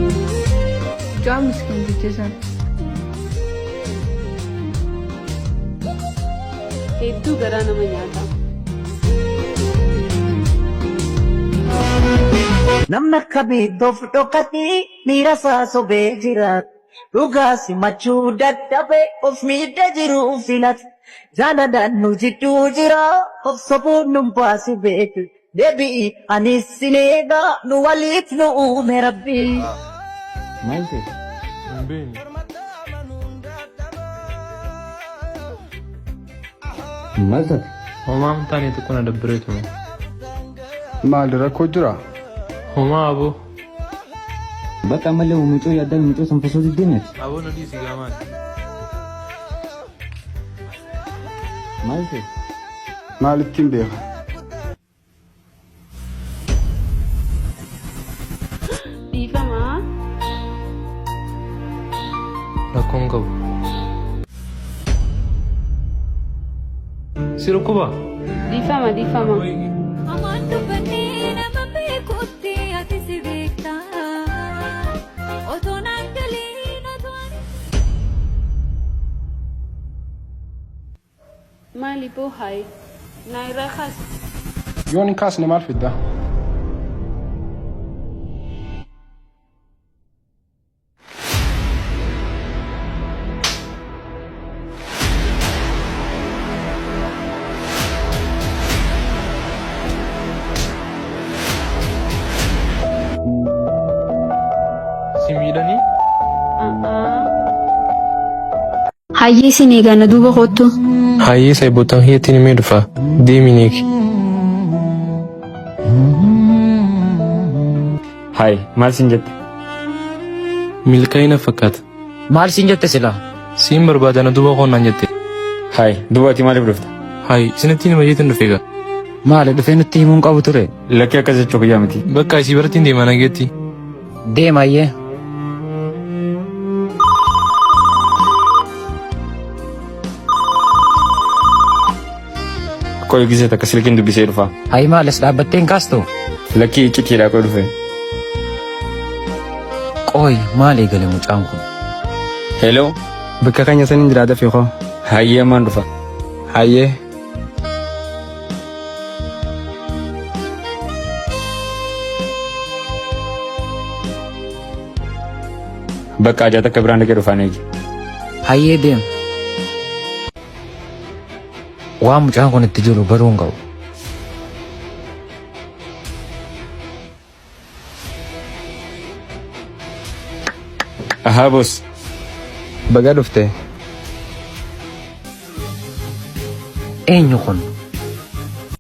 Mucaa miskiinticha san. Hedduu garaa nama nyaata. Namni akka miidhoof dhokatee miira isaa sobee jiraata. Dhugaa simachuu dadhabee of miidhee jiruu filata. Jaalalaan nu jidduu jira of sobuun nun baasu beeku. Deebi'i anis sin eega nu waliif nu uume rabbi. Maal ta'e? Hin beekne. Maal taate? Homaa hin taane xiqqoo na dabbireetuma. Maali rakkoo jira? Homaa aboo. Bakka ammallee mucoo yaaddaa mucoo san fasoo diddee miti. Aboo na dhiisi gaa maali? Maal ta'e? Maalittiin beeka? Dhiifama. Rakkoon qabu. Si dhukkuba? Dhiifama dhiifama. Hamaan dubbannee nama beekutti ati si beekta. Otoo naan galiin otoo ani. Maali boo hayi. Naa irraa kaasi. Yoon hin kaasne maal fidda? Si miidhanii? Hayyee isin eegaa na duuba kottu. Hayyee saayiboota kiyyatti ni dhufa. Deemi neeki. Hayi, maal siin jette? Milkaa'ina fakkaata. Maal siin jette sila? Siin barbaada na duuba koonnaan jette. Hayi, duuba ati maaliif dhufta? Hayi, isinitti hima jeetiin dhufe egaa. Maali dhufee nutti himuun qabu ture? Lakkii akkas jechuu kiyyaa miti. Bakka isii biratti hin deema nageetti. Deema ayyee. Qoy gisee takka silkiin dubbisee dhufa. Hayi maalis dhaabbattee hin kaastu? Lakkii iccitiidhaa qoy dhufe. Qoy maal eegale mucaan kun? Hello. Bakka keenya saniin jira dafii koo. Hayyee ammaan dhufa. Hayyee. Bakka ajaa takka biraan dhaqee dhufaan eegi. Hayyee deem. Waan mucaan kun itti jiru baruu hin qabu. Ahaa boss. Baga dhufte. Eenyu kun?